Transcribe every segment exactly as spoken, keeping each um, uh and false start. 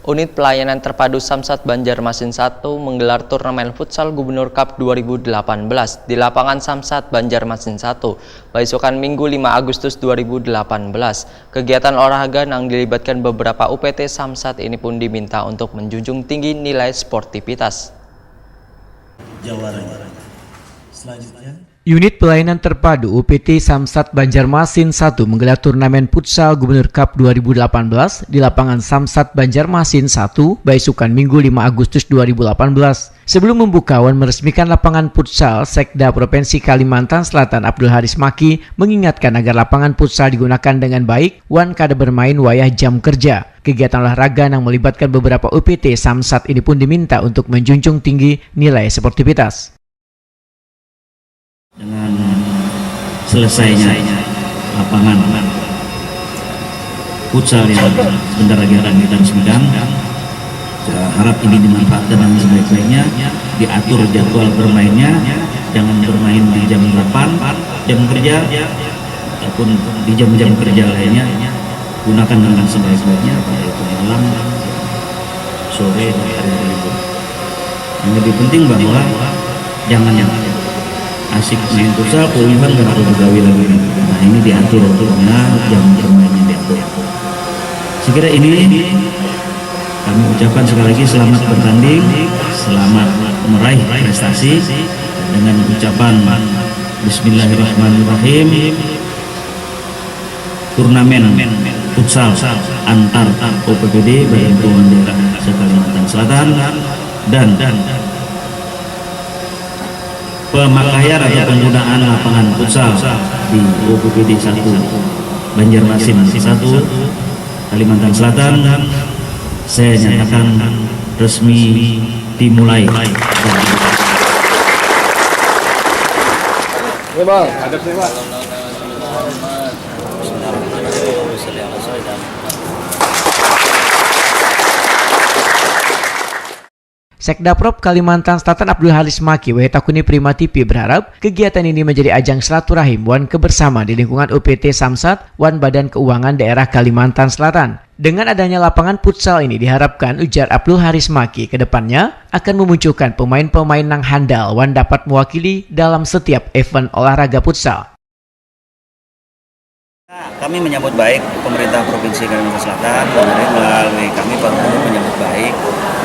Unit Pelayanan Terpadu Samsat Banjarmasin satu menggelar turnamen futsal Gubernur Cup dua ribu delapan belas di lapangan Samsat Banjarmasin satu, baisukan Minggu lima Agustus dua ribu delapan belas. Kegiatan olahraga yang dilibatkan beberapa U P T Samsat ini pun diminta untuk menjunjung tinggi nilai sportivitas. Jawara. Selanjutnya. Unit Pelayanan Terpadu U P T Samsat Banjarmasin satu menggelar turnamen futsal Gubernur Cup dua ribu delapan belas di lapangan Samsat Banjarmasin satu, baisukan Minggu lima Agustus dua ribu delapan belas. Sebelum membuka wan meresmikan lapangan futsal, Sekda Provinsi Kalimantan Selatan Abdul Haris Maki mengingatkan agar lapangan futsal digunakan dengan baik wan kada bermain wayah jam kerja. Kegiatan olahraga yang melibatkan beberapa U P T Samsat ini pun diminta untuk menjunjung tinggi nilai sportivitas. Dengan selesainya lapangan futsal yang sebentar lagi akan kita resmikan, saya harap ini dimanfaatkan dengan sebaik-baiknya, diatur jadwal bermainnya, jangan bermain di jam delapan, jam kerja, ataupun di jam-jam kerja lainnya, gunakan dengan sebaik-baiknya, pada itu malam, sore, dan hari libur. Yang lebih penting bahwa jangan yang asik main futsal, keuyuhan, kada ada begawi lagi. Nah, ini diatur waktunya, jam bermainnya diatur. Saya kira ini kami ucapkan sekali lagi selamat bertanding, selamat meraih prestasi dengan ucapan Bismillahirrahmanirrahim. Turnamen futsal antar O P P D Badan Keuangan Daerah se-Kalimantan Selatan dan pemakaian atau penggunaan lapangan futsal di O P P D satu Banjarmasin satu Kalimantan Selatan, saya nyatakan resmi dimulai. Ini bang, hadap sini bang. Sekdaprop Kalimantan Selatan Abdul Haris Maki wae takuni Prima T V berharap kegiatan ini menjadi ajang silaturahim wan kebersamaan di lingkungan U P T Samsat wan Badan Keuangan Daerah Kalimantan Selatan. Dengan adanya lapangan futsal ini diharapkan, ujar Abdul Haris Maki, ke depannya akan memunculkan pemain-pemain nang handal wan dapat mewakili dalam setiap event olahraga futsal. Kami menyambut baik pemerintah Provinsi Kalimantan Selatan, melalui kami Pak Gubernur menyambut baik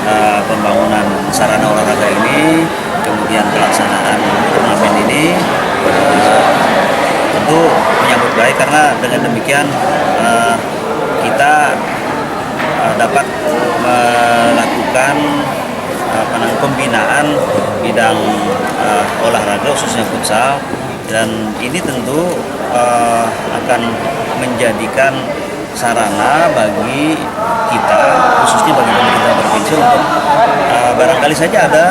uh, pembangunan sarana olahraga ini, kemudian pelaksanaan turnamen ini uh, tentu menyambut baik karena dengan demikian uh, kita uh, dapat melakukan apa namanya pembinaan bidang uh, olahraga khususnya futsal dan ini tentu uh, akan menjadikan sarana bagi kita khususnya bagi pemerintah provinsi untuk uh, barangkali saja ada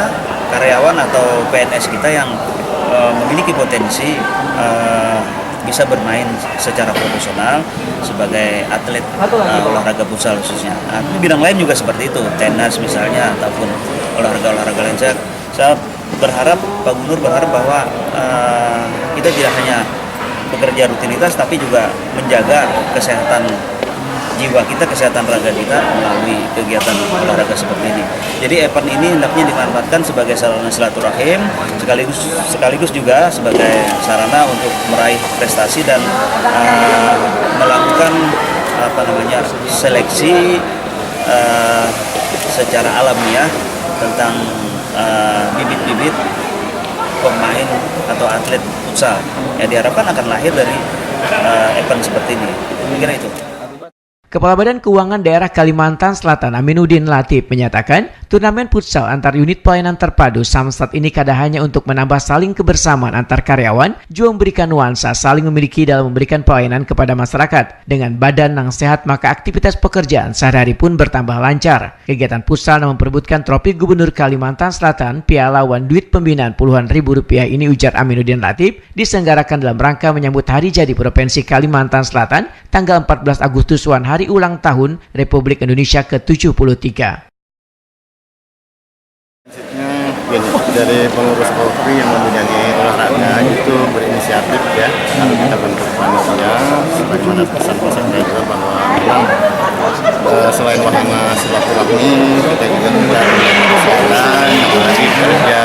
karyawan atau P N S kita yang uh, memiliki potensi uh, bisa bermain secara profesional sebagai atlet uh, olahraga futsal khususnya. Nah, di bidang lain juga seperti itu, tenis misalnya ataupun olahraga-olahraga lain. Saya, saya berharap Pak Gubernur berharap bahwa uh, kita tidak hanya bekerja rutinitas tapi juga menjaga kesehatan jiwa kita, kesehatan raga kita melalui kegiatan olahraga seperti ini. Jadi event ini hendaknya dimanfaatkan sebagai sarana silaturahim sekaligus sekaligus juga sebagai sarana untuk meraih prestasi dan uh, melakukan apa namanya seleksi uh, secara alamiah tentang uh, bibit-bibit pemain atau atlet futsal yang diharapkan akan lahir dari uh, event seperti ini. Kira itu. Kepala Badan Keuangan Daerah Kalimantan Selatan Aminuddin Latif menyatakan, turnamen futsal antar unit pelayanan terpadu Samsat ini kada hanya untuk menambah saling kebersamaan antar karyawan, juga memberikan nuansa saling memiliki dalam memberikan pelayanan kepada masyarakat. Dengan badan yang sehat, maka aktivitas pekerjaan sehari-hari pun bertambah lancar. Kegiatan futsal yang memperebutkan trofi Gubernur Kalimantan Selatan, piala wan duit pembinaan puluhan ribu rupiah ini, ujar Aminuddin Latif, diselenggarakan dalam rangka menyambut hari jadi Provinsi Kalimantan Selatan tanggal empat belas Agustus wan hari ulang tahun Republik Indonesia ke tujuh puluh tiga. Dari pengurus Polri yang mempunyai olahraga itu berinisiatif ya, lalu kita bentuk panitia sebagaimana pesan-pesan saya juga bahwa memang Eh, selain wahana silaturahmi, kita juga minta kesehatan, apalagi kerja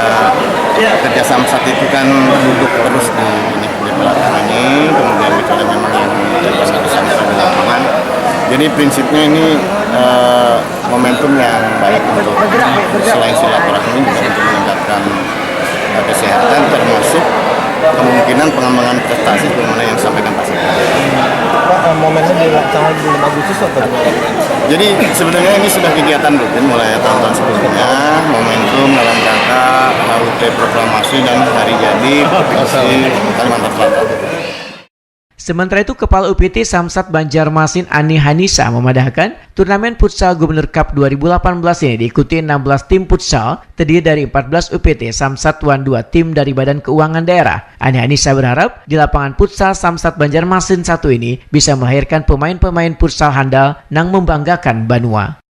kerja Samsat itu kan duduk terus di ini di belakang ini, kemudian kita ada memang yang terpaksa di sana di lapangan. Jadi prinsipnya ini eh, momentum yang baik untuk selain silaturahmi juga untuk meningkatkan eh, kesehatan, termasuk kemungkinan pengembangan prestasi sebagaimana yang disampaikan Pak Sekda. Pak, eh, momennya di tanggal enam Agustus atau gimana? Jadi sebenarnya ini sudah kegiatan rutin mulai tahun-tahun sebelumnya, momentum dalam rangka H U T proklamasi dan hari jadi Provinsi Kalimantan Selatan. Sementara itu, Kepala U P T Samsat Banjarmasin Ani Hanisa memadahkan, turnamen futsal Gubernur Cup dua ribu delapan belas ini diikuti enam belas tim futsal terdiri dari empat belas U P T Samsat wan dua tim dari Badan Keuangan Daerah. Ani Hanisa berharap di lapangan futsal Samsat Banjarmasin satu ini bisa melahirkan pemain-pemain futsal handal nang membanggakan banua.